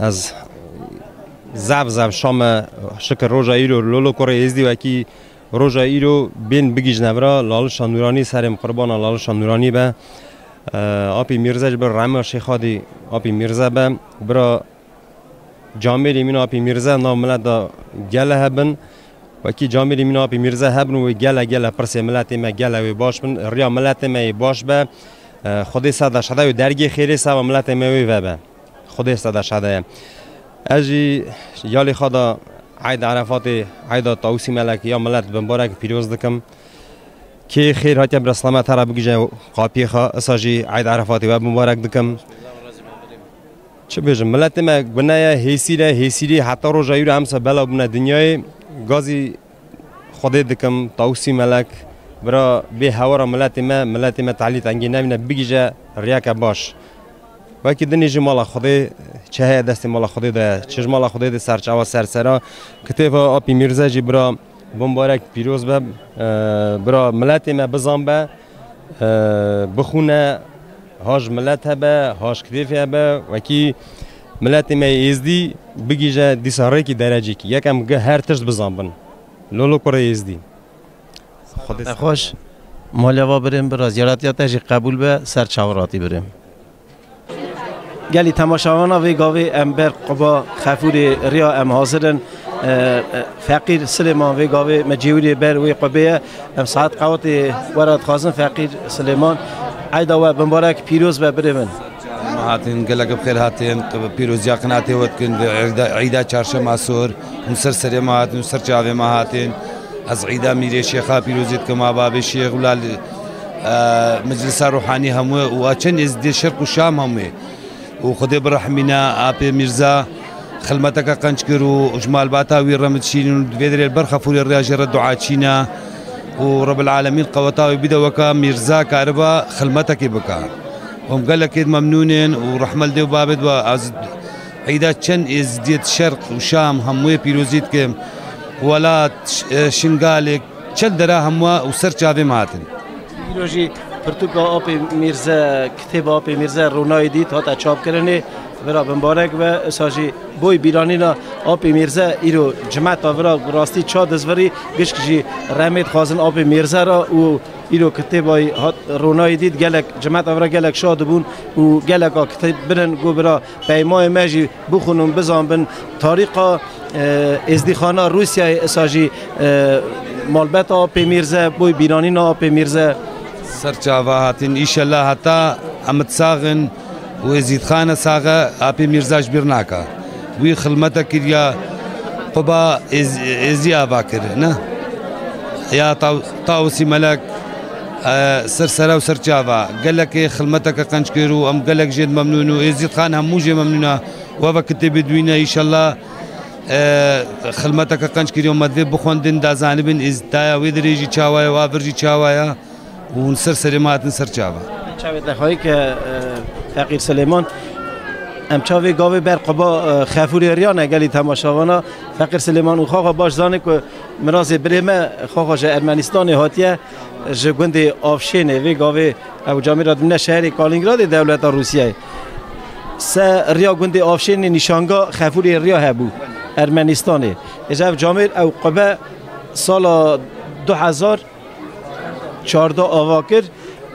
ez zaf zaf şa me şikir roja îro lolo kurê Êzdî wekî roja îro bên bigihîjne vira Lalişa Nûranî, serê min qurbana Lalişa Nûranî be. E, Apî Mîrze ji bir rehma Şêxadî Apî Mîrze be. Bira camêrî mîna Apî Mîrze nav milet de gele hebin. Wekî camêrî mîna Apî Mîrze hebin û wê gele gele pirsê miletê me gele wê baş bin. Riya miletê me yê baş be. E, Xwedê seda şede wê dergê xêrê seva miletê me wê vebe. Xwedê seda şede ye. Ez jî yalê xwe da Eyd Erefatê, Eyda Tawusî Melek ya milet bimbarek pîroz dikim. Kê xêr hatiye bira silamet here bigije qapiyê xwe. Isa jî Eyd Erefatê we bimbarek dikim. Çi bêjim, miletê me gune ye, hêsîr e, hêsîrî heta roja îro em se bela bûne dinyayê. Gazî Xwedê dikim, Tawusî Melek, bira bê hewara miletê me, miletê me tehlî tengê nebîne, bigije riyeke baş. Wekî dinê jî mala Xwedê, çi heye destê mala Xwedê de ye, çi ji mala Xwedê de serçawa ser sera. Kitêba Apî Mîrze jî bira bimbarek pîroz be, e, bira miletê me bizan be, e, bixwîne, ha ji milet hebe, ha ji kitêfê hebe, wekî miletê me yê Êzdî bigihîje dîsa rêkî derecîkî. Yekem gi her tişt bizan bin. Lolo kurê Êzdî. Xwedê Te xweş. Maliya va birêm bira ziyaretiya te jî qebûl be, ser çavan hatî birêm. Gelî temaşevana vê gavê em ber quba Xefûrê riya em hazir in. E, e, Feqîr Silêman vê gavê me cêwirê ber wê qubê ye. Em saet qewatê we re dixwazin Feqîr Silêman. Eyda we bimbarek pîroz be birê min. Me hatin, gelek bi xêr hatin, pîroziya qinatê we dikin, di eyda, eyda çarşema sor, hûn ser serê me hatin, ser çavê me hatin. Ez Îda Mîrê Şêxa pîrozî dikim, a babê Şêx û lal, e, meclisa ruhanî hemû û a çend êzdî Şerq û Şam hemû. Û Xwedê birehmîne Apê Mîrza xilmeteke qenc kir û ji malbata wî re min dişînin û divê derê li ber Xefûrê riya jê re dua çîne û Rebbil Alemîn qeweta wî bide weka Mîrza kariba xilmetekê bika. Hûn gelekê memnûn in û rehme li dê û babê de. Ez Îda çend êzdiyê Şerq û Şam hemûyê pîrozî dikim. Welat, ş-, e, Şingalê, çel dera hemû û ser çavê me hatin. Îro jî pirtûka Apê Mîrze, kitêba Apê Mîrze Ronayê Dît hate çapkirinê. Vira bimbarek be, esa jî boy bîranîna Apê Mîrze îro cimeta vira bi rastî ça dizvirî, gişk jî remê dixwazin Apê Mîrze ra û îro kitêbayî hat Ronayê Dît gelek cimeta vira gelek şa dibûn û geleka kitêb binin go bira peymayê me jî bixwînin, bizanbin tarîxa, e, êzdîxana Rûsyayê, esa jî, e, malbeta Apê Mîrze, boy bîranîna Apê Mîrze. Ser çava hatin, îşellah heta em sax in û Êzîdxane sax e, Apê Mîrze ji bîr naka. Wî xilmete kiriya Quba êz-, êzî ava kir, ne? Ya Taw-, Tawusî Melek, e, ser sera û ser çava. Gelekê xilmeteke qenc kir û em gelek jê memnûn û Êzîdxan hemû jê memnûn e. Weva kitêbê dibîne, îşellah, e, xilmeteke qenc kiriyo me divê bixwendin, da zanibin êzdaya wê dirêjî çawa ye, wa vir jî çawa ye û hûn ser serê me hatin ser çava. Çavê te xwayî ke, e, Feqîr Silêman, em çavê gavê ber Quba, e, Xefûrê Riya ne gelî temaşavana. Feqîr Silêman û xaxa baş zanê ku mirazê birê me xaxa ji Ermenistanê hatiye, ji gundê Avşênê. Vê gavê Ew camêra dimîne şeherê Kalîngradê dewleta Rûsiyayê. Se riya gundê Avşênê nîşanga Xefûrê Riya hebû Ermenistanê. Êja ev camêr ew qube sala du hezar çardeh ava kir.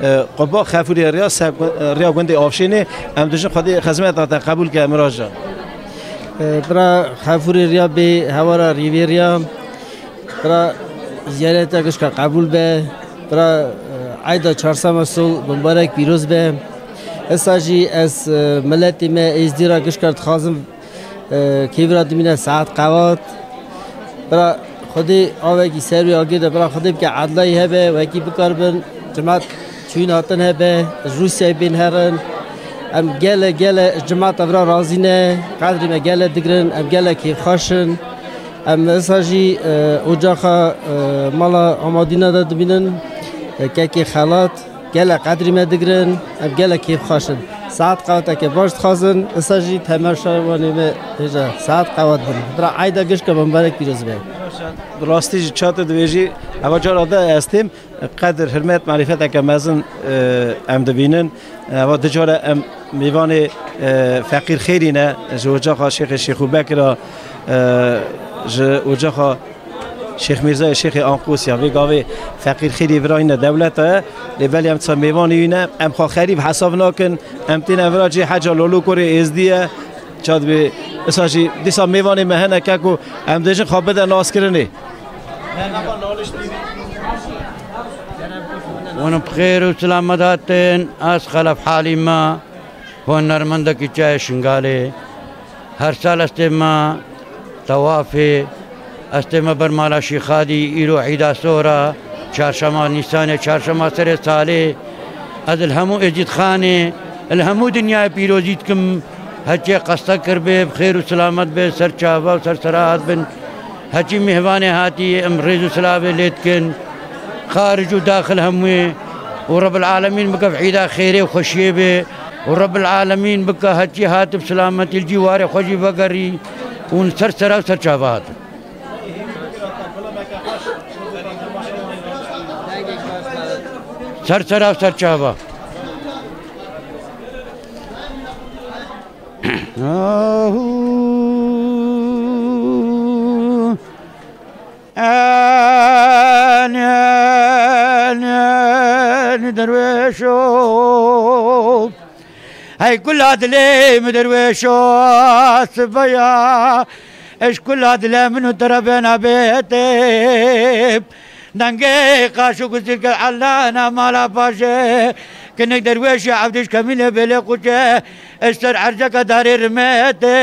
E, quba Xefûrê Riya se gu-, e, riya gundê Avşênê. Em dijin Xwedê xizmeta te qebûl ke, Miracan. E, bira Xefûrê Riya bê hewara Rîvê Riya. Bira ziyareta gişka qebûl be. Bira, e, eyda çarsema sol bimbarek pîroz be. Esa jî ez, e, miletê me Êzdî ra gişka dixwazim, e, kêvira dimîne saet qewat. Bira Xwedê avekî ser wê agir de, bira Xwedê bike edlayî hebe, wekî bikaribin cimat çûyîn hatin hebe, ji Rûsyayê bên herin. Em gele, gele cimata vira razî ne, qedrê me gele digirin, em gele kêfxweş in. Em esa jî, e, ocaxa, e, mala Amadîna de dibînin, e, kekê Xelat, gele qedrî me digirin, em gele kêfxweş in. Saet qewateke baş dixwazin, esa jî temaşevanê me hêja saet qewat bin. Bira eyda gişka bimbarek pîroz be. Bi rastî jî ça tu dibêjî, eva cara de ez têm. Qedir, hurmet, marîfeteke mezin, e, em dibînin. Eva du cara em mêvanê, e, Feqîr Xêrî ne, ji ocaxa Şêxê Şêxû Bekir a, e, ji ocaxa Şêx Mîrzayê Şêxê Anqosya. Vê gavê Feqîr Xêrî virayîne dewleta ye. Lê belê em disa mêvanê wî ne, em xwe xerîb hesab nakin. Em têne vira cê heca Lolo Korê Êzdî ye. Ça dibê, isa jî dîsa mêvanê me hene keko, em dêjin xwe bide naskirinê. Hûn bi xêr û silamet hatin. Ez Xelef Halî me, hunermendekî çayê Şingalê. Her sal ez têm me tewafê, ez têm me ber mala Şîxadî, îro Îda Sora, çarşema Nîsanê, çarşema serê salê. Ez li hemû Êzîdxanê, li hemû dinyayê pîrozî dikim. Heçê qesta kiribê, bi xêr û silamet bê, ser çava û ser serahat bin. Heçî mêvanê hatî, em rêz û silavê lê dikin. Xarij û daxil hemûyê. Û Rebbil Alemîn bike bi îda xêrê û xweşiyê bê. Û Rebbil Alemîn bike heçî hat bi silametî li cî warê xwe jî vegerî. Û ser sera û ser çava hatin. Ser sera û ser çava. Ahu. Enê, enê, enê derwêşo. Hey kula dilê min derwêşo, sibeya. Eş kula dilê min û te re bêna bêtê. Dengê qaş û guzîlke elana mala paşê. Kinik derwêşê evdiş kemîlê bêlê quçe. Eşter erceke darê rimete.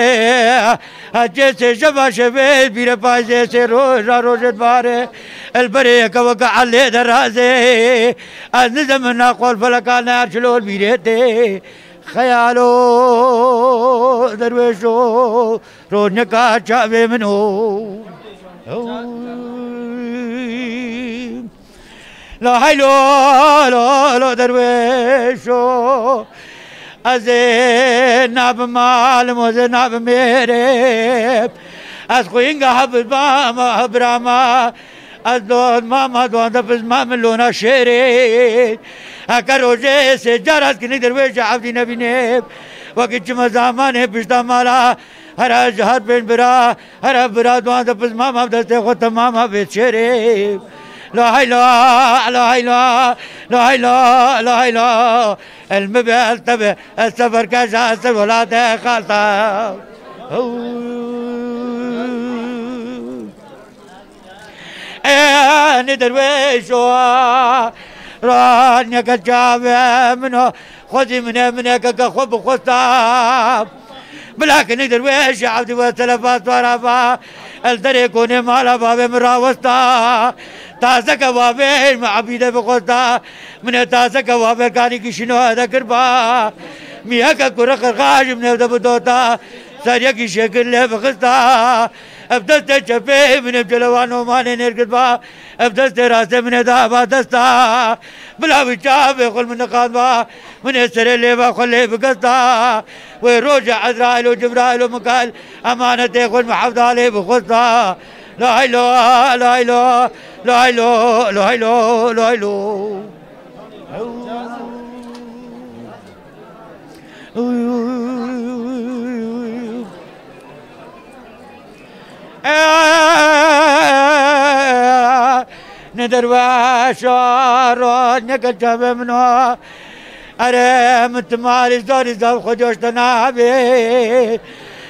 Hecê sê şeva şevê bîre payzê sê roja rojê dibare. El berê yeke weke elê derazê. Ez nizemin na qol felekane her çilol bîrê tê. Xeyalo derwêşo. Rojneka çavê min o. La heylo, lo, lo derwêşo. Ez ê nabim alim, ez ê nabim mêrê. Ez xwînga hebir mama hebirama. Ez don mama don de biz mama lona şêrê. Heke rojê sê car ez kinik derwêjê evdî nebînê. Wekî çima zamanê pişta mala. Here ji her bên bira, here bira duan de biz mama destê xwe temama bê şêrê. La hay la, la hay la, la hay la, la hay la. El mi be el te be, ez seferkeş a, ez ser welatê xalta. Ê, ne derwêşo, raniyeke çavê min o, xwezî min e, min e, ke, ke xwe bixwesta. Bila ke ne derwêşê evdî we telefa swara va, el derê konê mala bavê min rawesta. Tazeke wavê me ebîde bixwesta. Min e tazeke wavê kanî kişîno hede kir ba. Miyeke kure qirxajî min evde bidota. Ser yekî şekil lê bixista. Ev destê çepê min ê celewan omanê nêrgirtba. Ev destê rastê min ê daba desta. Bila wî çavê xwe min niqandba. Min ê serê lêva xwe lê bigesta. Wê rojê Ezraîl û Cibraîl û Mikaîl emanetê xwe min hevdalê bixwesta. La haylo, la haylo, la haylo, la haylo, la haylo. Ne derweşa ro, ne gel çavê min o. Erê, min timarî zarî zav xwe coşte nabê.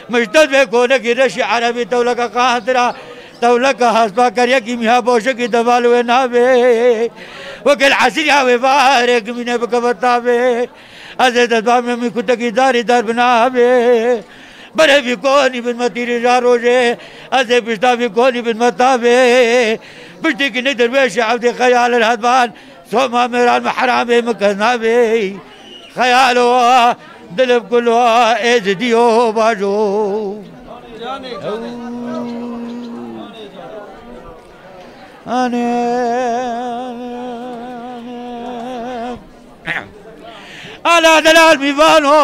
Min ji te vê konekî reşî erebî tewleke qandira. Tewleke hespa ker yekî miha boşekî deval wê nabê. Wekî esîr ya wê varê gimîne bikeve tavê. Ez ê destba me mî kutekî darî dar binabê. Berê vî konî bin me tîrî ja rojê. Ez ê pişta vî konî bin me tavê. Piştî ki ne derwêşê evdî xeyal ir hedban. Soma mêran me heramê me kes nabê. Xeyalo dilim kulo êzidiyo bajo. Anê. Ala delal mîvano.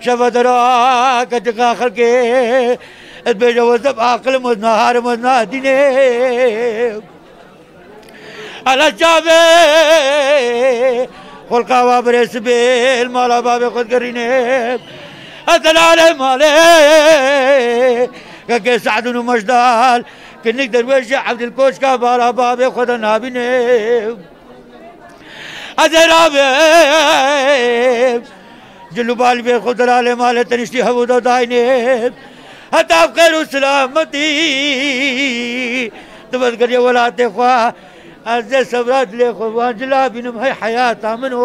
Şeva dera ketika xelkê. Ez bêje wezeb aqil mezna, har mezna dînê. Ala çavê xulqa wa birê sibê li mala bavê xwe digerîne. Ez delalê malê kekê Se'dûn û Meşdal kinik derwêşê Evdîl Koçka bala bavê xwe de nabîne. Ez ê rabêm. Cil û balî bê xwe delalê malê teniştî hevû de dayne. Heta bi xêr û silametî. Tu vedigeriyê welatê xwe. Ez ê sebra dilê xwe van cila bînim hey heyata min o.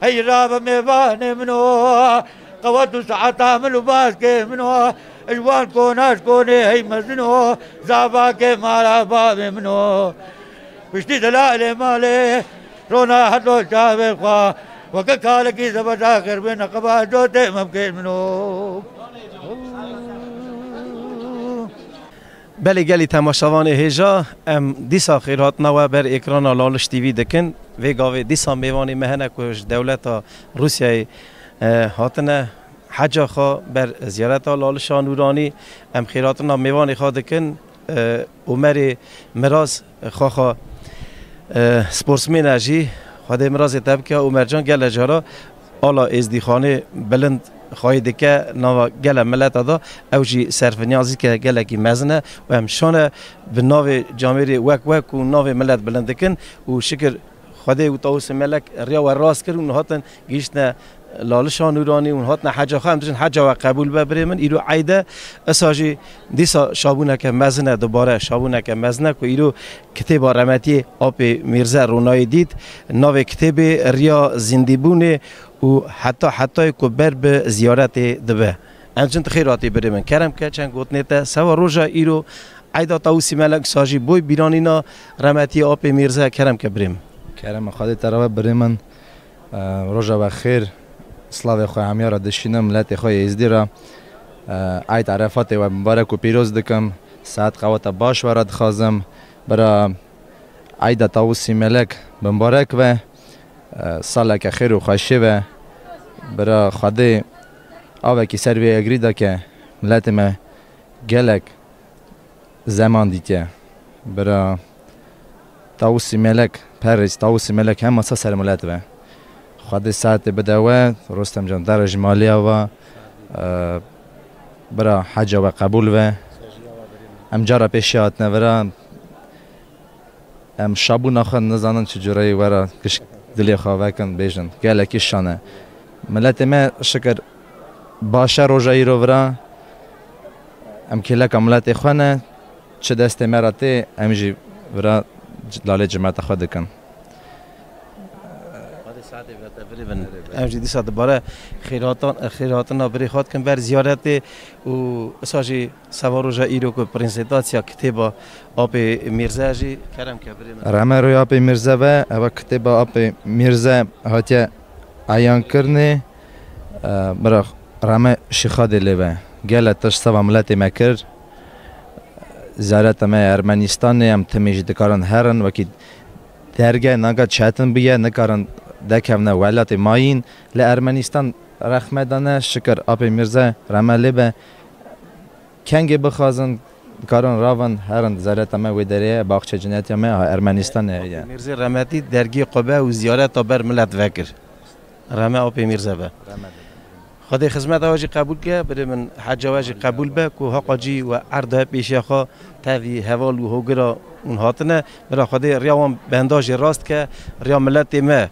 Hey rabe mêvanê min o. Qewet û saeta min û baskê min o. Ji wan kona ji konê hey mezin o. Zavakê mala bavê min o. Piştî delalê malê. Rona helo çavê xwe, weke kalekî zebeca xêr wê neqeba cotê mevkê min o. Belê gelî temaşevanê hêja, em dîsa xêrhatina we ber êkrana Laliş T V dikin. Vê gavê dîsa mêvanê me hene ku ji dewleta Rûsyayê, e, hatine heca xwe ber ziyareta Lalişa Nûranî. Em xêrhatina mêvanê xwe dikin. E, Omerê Miraz, xwexa, e, sportsmêne jî, Xwedê mirazê te bike. Omercan gele cara ala êzdîxanê bilind xwayê dike nava gele mileta da, ew jî serfinyazîke gelekî mezin e û em şane bi navê camêrê wek wek û navê milet bilind dikin û şikir Xwedê û Tawusê Melek riya we rast kir û hûn hatin gihîştine Lalişa Nûranî, hûn hatine heca xwe, em dijin heca we qebûl be birê min. Îro eyd e, esa jî dîsa şabûneke mezin e, dubare şabûneke mezin e ku îro kitêba remetiyê Apê Mîrze ronayî dît. Navê kitêbê Riya Zîndîbûnê û heta hetayê ku ber bi ziyaretê dibe. Em dijin tu xêr hatî birê min. Kerem ke çend gotinê te. Sewa roja îro Eyda Tawusî Melek, sa jî boy bîranîna remetiyê Apê Mîrze, kerem ke birê min. Kerema Xwedê te re be birê min. E, roja we xêr, slavê xwe hemiya re dişînim, miletê xwe yê Êzdî re. E, Eyd Erefatê we mibarek û pîroz dikim. Saet qeweta baş we re dixwazim. Bira Eyda Tawusî Melek bi mibarek be. E, saleke xêr û xweşê be. Bira Xwedê Avekî ser vê egrî de ke miletê me gelek zeman dîtiye. Bira Tawusî Melek, perîs Tawusî Melek hema sa ser milet ve. Xwedê saetê bide we, Rostem can, dere ji maliya ve, e, bira heca we qebûl ve. Em cara pêşî hatine vira, em şabûna xwe nizanin çi cureyî wera gişk dilê xwe vekin bêjin. Gelekî şan e. Miletê me şikir baş e roja îro vira. Em kêleka miletê xwe ne. Çi destê me re tê, em jî vira c-, lalê cimeta xwe dikin. Em jî dîsa dibare xêrhatan-, xêrhatina birê xwe dikin ber ziyaretê û isa jî seva roja îro ku prezentasiya kitêba Apê Mîrze jî kerem ke birê min. Reme roya Apê Mîrze ve, eva kitêba Apê Mîrze hatiye eyankirinê, e, bira reme şîxadê lê ve. Gele tişt seva miletê me kir. Ziyareta me Ermenistanê, em timî jî dikarin herin, wekî derge naga çetin bûye, nikarin dekevne welatê mayîn. Li Ermenistan rexme dane, şikir Apê Mîrze reme lê be. Kengê bixwazin, dikarin ravin, herin zereta me wê derê ye, baxçe cinetiya me ha Ermenistanê heye. Mîrzê Remetî dergî qube û ziyareta ber milet vekir. Reme Apê Mîrze be. Xwedê xizmeta we jî qebûl ke, birê min heca we jî qebûl be, ku haqa cî we erda pêşiya xwe tevî heval û hogira hûn hatine. Bira Xwedê riya wan benda jî rast ke, riya miletê me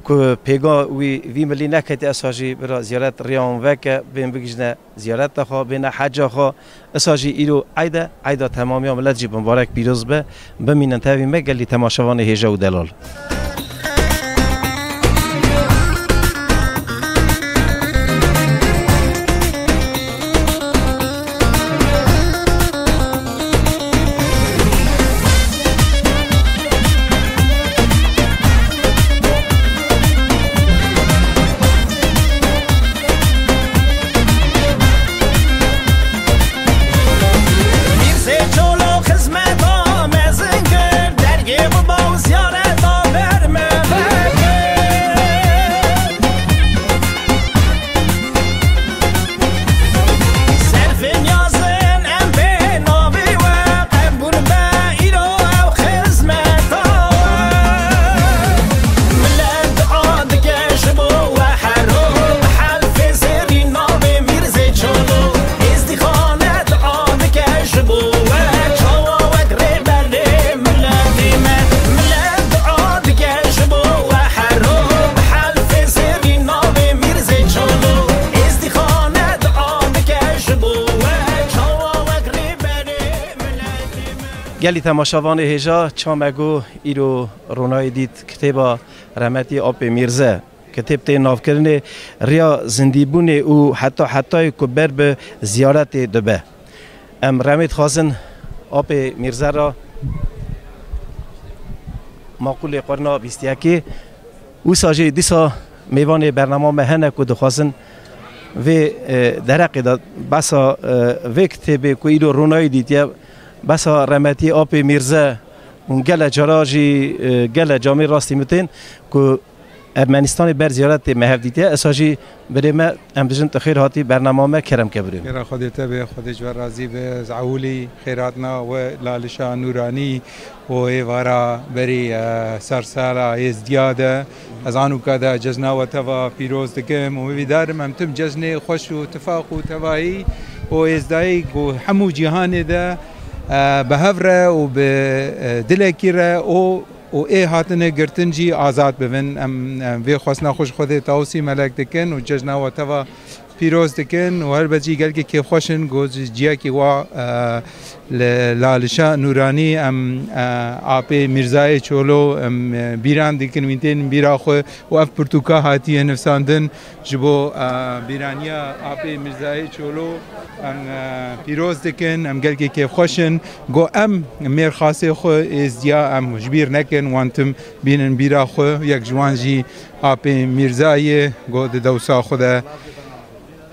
ku pêga wî vî milî neketî, esa jî bira ziyaret riya wan veke, bên bigihîjne ziyareta xwe, bêne heca xwe. Esa jî îro eyd e, eyda temamiya milet jî mubarek pîroz be. Bimînin tevî me gelî temaşevanê hêja û delal. Mîrzê Çolo xizmeta mezin kir, dergê biba û ziyareta ber me vekir. Serfê niyazin em bê navê we, qebûl be îro ew xizmeta we. Milet dua dike ji bo we her roj, bi herfê zêrî navê Mîrzê Çolo. Êzdîxane dua dike ji bo we, çawa wek rêberê miletê me. Milet dua dike ji bo we her roj, bi herfê zêrî navê Mîrzê Çolo. Êzdîxane dua dike ji bo we, çawa wek rêberê miletê me. Gelî temaşevanê hêja, çima me got îro ronayê dît kitêba remetî Apê Mîrze. Kitêb tê navkirinê riya zindîbûnê û heta hetayê ku ber bi ziyaretê dibe. Em remê dixwazin Apê Mîrze re maqûlê qurna bîst yekê. Wisa jî dîsa mêvanê bernama me hene ku dixwazin vê, e, dereqê de behsa, e, vê kitêbê ku îro ronayî dîtiye, behsa remetî Apê Mîrze û gele cara jî, e, gele camê rastî min tên ku Ermenistanê ber ziyaretê me hev dîtiye. Esa jî birê me, em dijin tu xêr hatî bernama me, kerem ke birê. Xêra Xwedê te be, Xwedê ji we razî be. Ez ewilî xêrhatina we Lalişa Nûranî û êvara berî, e, sersala Êzdiya de. Ez anûka de cejna we teva pîroz dikim û hêvîdar im em tim cejnê xweş û tifaq û tevahî û êzdayî ku hemû cîhanê de, e, bi hev re û bi, e, dilekî re û û ê hatine girtin jî azad bibin. Em, em vê xwestina xwe ji Xwedê Tawusî Melek dikin û cejna we teva pîroz dikin û helbet jî gelkî kêfxweş in ku ji ciyekî wa, e, li Lalişa Nûranî em, e, apê Mîrzayê Çolo em, e, bîran dikin, wîn tên bîra xwe û ev pirtûka hatiye nivsandin. Ji bo, e, bîraniya apê Mîrzayê Çolo em, e, pîroz dikin, em gelkî kêfxweş in. Go em mêrxasê xwe êzdiya em ji bîr nekin, wan tim bînin bîra xwe, yek ji wan jî apê Mîrza ye, go di dewsa xwe de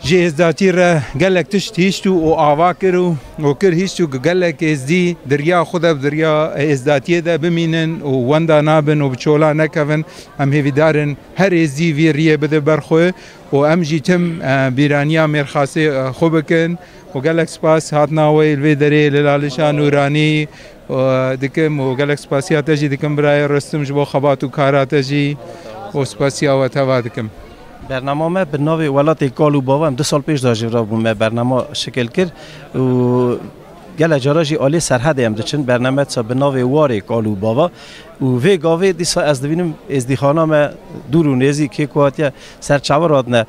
Ji êzdatî re gelek tişt hişt û, û ava kir û, û kir hişt û gelek êzdî di riya xwe de, di riya êzdatiyê de bimînin û wenda nabin û bi çola nekevin. Em hêvîdar in her êzdî vî riyê bide ber xwe û em jî tim, e, bîraniya mêrxasê, e, xwe bikin û gelek spas hatina we li vê derê li Lalişa Nûranî, e, dikim û gelek spasiya te jî dikim birayê Rostim ji bo xebat û kara te jî û spasiya we teva dikim. Bernama me bi navê Welatê Kal û Bava, em du sal pêş de jî rabûn me bernama şikil kir û gele cara jî alê Serhedê em diçin. Bername dîsa bi navê Warê Kal û Bava û vê gavê dîsa ez dibînim êzdîxana me dûr û nêzîk kê ku hatiye ser çavan hatine.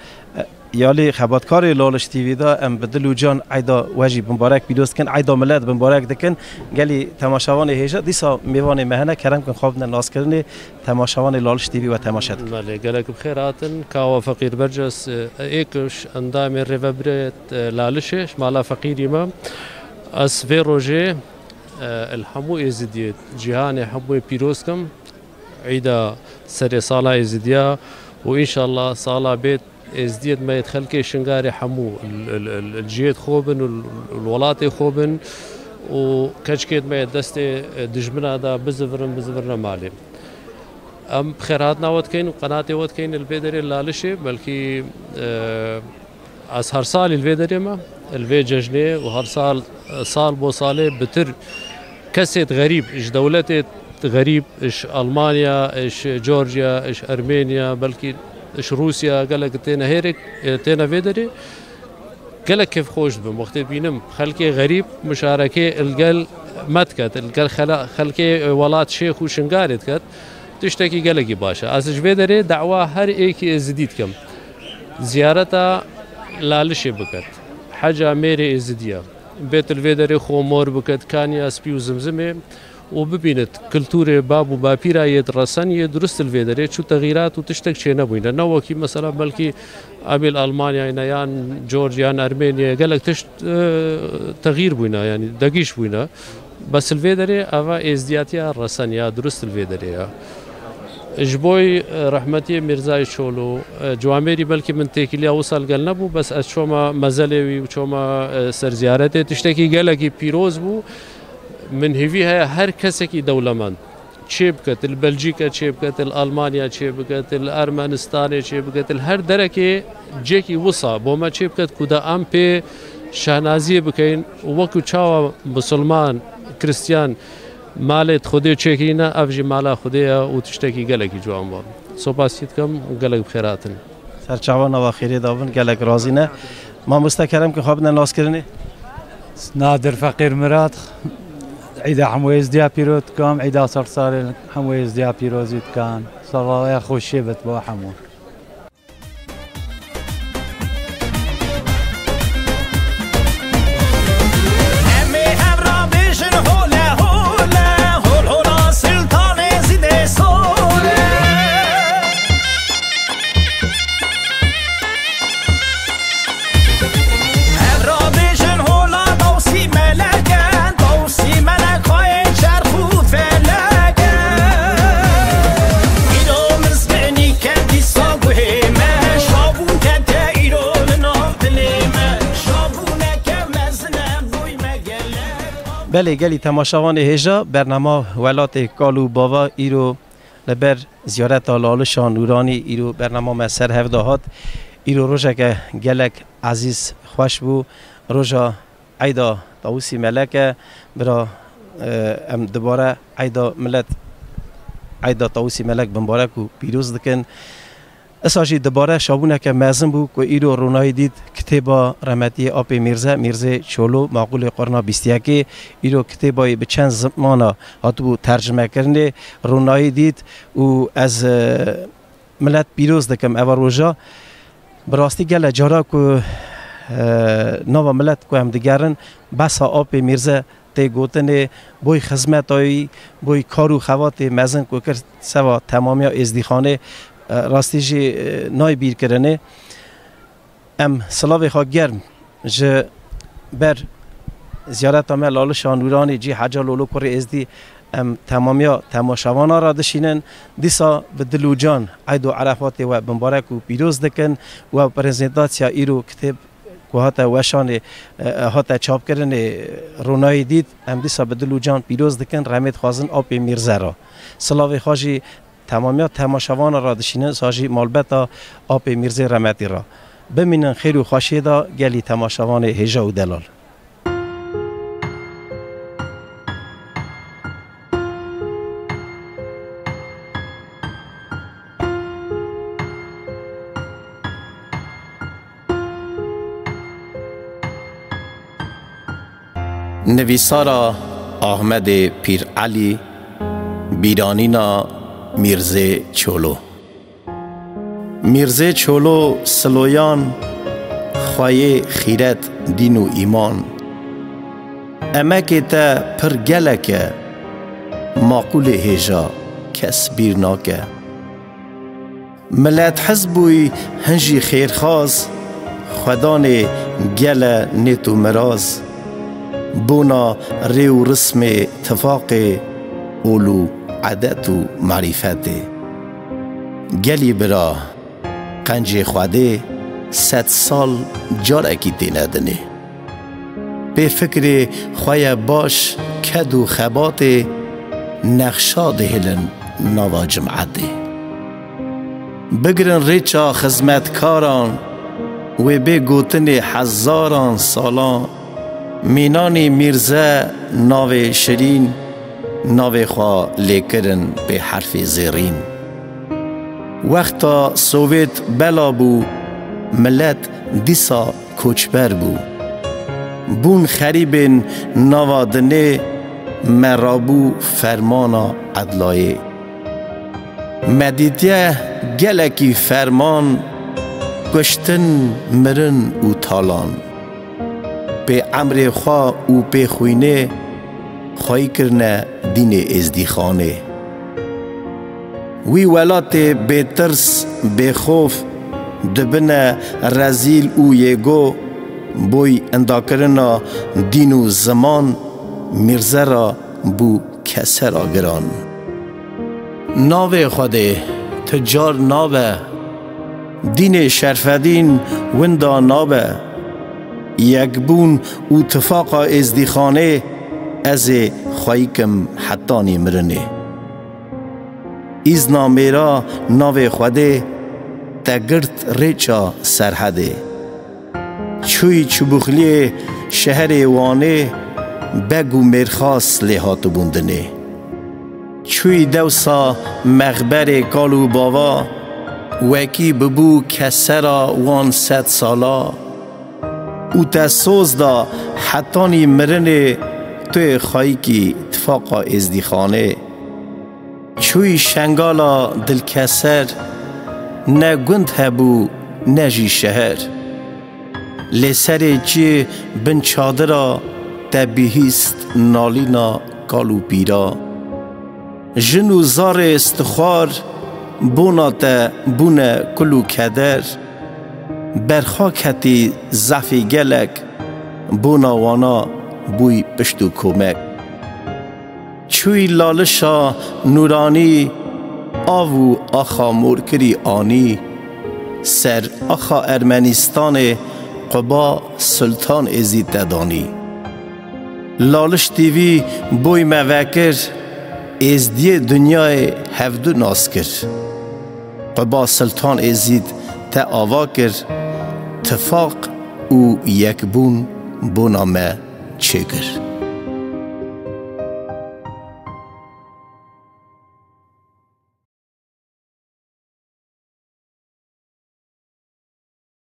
Yalî xebatkarê Laliş T V de em bi dil û can eyda we jî bimbarek pîroz dikin, eyda milet bimbarek dikin. Gelî temaşevanê hêja dîsa mêvanê me hene, kerem kin xwe bidine naskirinê. Temaşevanê Laliş T V we temaşe dikin. Belê, gelek bi xêr hatin. Kawa Feqîr Berces, e, êk ji endamê rêvebirê, e, Lalişê, ji mala Feqîrî me. Ez vê rojê, e, li hemû Êzidiyê cîhanê hemûyê pîroz kim. Eyda serê sala Êzidiya û înşallah sala bêt Êzdiyêt me yêt xelkê Şingarê hemû l-, l-, l-, li cihêt xwe bin û l-, l-, welatê xwe bin û keçkêt me yêt destê, e, dijmina de bizivirin, bizivirine malê. Em xêrhatina we dikeyn û qenatê we dikeyn li vê derê Lalişê, belkî, e, ez her salî li vê derê me, li vê cejnê û her sal, e, sal bo salê bitir kesêt xerîb, ji dewletêt xerîb, ji Almanya, ji Georgia, ji Ermenya, belkî ji Rûsya, gelek têne hêrek, e, têne vê derê. Gelek kêfxweş dibim. Wextê bînim xelkê xerîb muşarekê li gel me diket, li gel xela-, xelkê, e, welat Şêx û Şingalê diket, tiştekî gelekî baş e. Ez ji vê derê dawa her êkî Êzidî dikim. Ziyareta Lalişê biket. Heca mêrê Êzidiya. Bêt li vê derê xwe mor biket, kaniya spî û zimzimê û bibînit kulturê bab û bapîra yêt resen yê durust li vê derê çû texîrat û tiştek çênebûyne. Ne wekî mesela belkî em ê li Almanyayê ne yan Georgia yan Ermeniye gelek tişt, e, texîr bûyne, yanî degîş bûyne. Bes li vê derê eva êzdiyatiya resen ya durust li vê derê ya. Ji boy, e, rehmetiyê Mîrzayê Çolo, e, ciwamêrî belkî min têkiliya wisa li gel nebû, bes ez çoma mezelê wî û çoma, e, ser ziyaretê. Tiştekî gelekî pîroz bû. Min hêvî heye her kesekî dewlemend çê biket, li Belcîke çê biket, li Almanya çê biket, li Ermenistanê çê biket, li her derekê cêkî wisa bo me çê biket ku da em pê şahnaziyê bikeyn û wekî çawa misilman, kristiyan malê Xwedê çêkirîne, ev jî mala Xwedê ye û tiştekî gelekî ciwan bû. Sopasî dikim û gelek bi xêr hatin. Ser çavan ava xêrê davin, gelek razî ne. Mamoste kerem ki xwe bidine naskirinê. Nadir Feqîr Mirad, Îda hemû Êzdiya pîroz dikim, Îda ser salê hemû Êzdiya pîrozî dikin. Sala we xweşê bit bo hemû. Em ê hev rabêjin hole hole, hol hola Siltanê Zîdê Sole. Ev rabêjin hola Dawsî Melek e, Dawsî Melek xayê çerx û felek e. Îro mizginî ke dîsa guhê me, şabûn kete îro li nav dilê me. Şabûneke mezin e boy me gelek. Belê gelî temaşevanê hêja, bernama Welatê Kal û Bava îro li ber ziyareta Lalişa Nûranî îro bernama me ser hev de hat. Îro rojeke gelek ezîz, xweş bû. Roja Eyda Tawusî Melek e. Bira, e, em dubare Eyda Milet, Eyda Tawusî Melek bimbarek û pîroz dikin. Isa jî dubare şabûneke mezin bû ku îro ronahî dît kitêba remetiyê Apê Mîrze, Mîrzê Çolo, Maqûlê Qurna bîst yekê, îro kitêbayê bi çend zimana hatibû tercime kirinê, ronahî dît û ez, e, milet pîroz dikim eva roja. Bi rastî gele cara ku, e, nava milet ku em digerin, besa Apê Mîrze tê gotinê, boy xizmeta wî, boy kar û xebatê mezin ku kir seva temamiya Êzdîxanê, e, rastî jî, e, nayê bîrkirinê. Em silavê xwe germ ji ber ziyareta me Lalişa Nûranî cî Heca Lolo Kurê Êzdî Em temamiya temaşevana re dişînin. Dîsa bi dil û can Eyd û Erefatê we bimbarek û pîroz dikin. We prezentasiya îro kitêb ku hate weşanê, e, hate çapkirinê, ronayî dît. Em dîsa bi dil û can pîroz dikin. Remê dixwazin apê Mîrze re. Silavê xwe jî temamiya temaşevana re dişînin, sa jî malbeta apê Mîrzê Remetî re. Bimînin xêr û xweşiyê de gelî temaşevanê hêja û delal. Nivîsara Ahmedê Pîr Elî, bîranîna Mîrzê Çolo. Mîrzê Çolo Siloyan, xweyê xîret, dîn û îman. Emekê te pir gelek e, maqûlê hêja kes bîr nake. Milet hizbûyî hin jî xêrxaz, xwedanê gele nêt û miraz, bona rê û rismê tifaqê, ol û edet û marîfetê. Gelî bira, qencê Xwedê sed sal carekî têne dinê. Pê fikrê xwe ye baş, ked û xebatê nexşa dihêlin nava cimetê. Bigirin rêça xizmetkaran, wê bê gotinê hezaran salan, mînanî Mîrze navê şirîn, navê xwe lê kirin pê herfê zêrîn. Wexta Sowêt bela bû, milet dîsa koçber bû. Bûn xerîbên nava dinê, me rabû fermana edlayê. Me dîtiye gelekî ferman, kuştin, mirin û talan. Pê emrê xwe û pê xwînê, xweyî kirine dînê êzdîxanê. Wî welatê bêtirs, bêxof, dibine rezîl û yêgo, boy indakirina dîn û ziman, Mîrze ra bû kesera giran. Navê Xwedê tu car nabe, dînê şerfedîn winda nabe. Yekbûn û tifaqa êzdîxanê, ez ê xweyî kim hetanî mirinê. Îzna mêra navê Xwedê, te girt rêça Serhedê. Çûyî Çibûxliyê şeherê Wanê, beg û mêrxas lê hatibûn dinê. Çûyî dewsa mexberê kal û bava, wekî bibû kesera wan sed sala. Û te soz da hetanî mirinê, tu yê xweyîkî tifaqa êzdîxanê. Çûyî Şengala dilkeser, ne gund hebû, ne jî şeher. Lê serê çiyê bin çadira te bihîst nalîna kal û pîra. Jin û zarê stixwar bona te bûne kul û keder. Berxwe ketî zefî gelek, bona wana bûy pişt û komek. Çûyî Lalişa Nûranî, av û axa Morkirî anî, ser axa Ermenîstanê Quba Sultan Êzîd te danî. Laliş T V boy me vekir, êzdiyê dinyayê hevdu nas kir. Quba Sultan Êzîd te ava kir, tifaq û yekbûn bona me çêkir.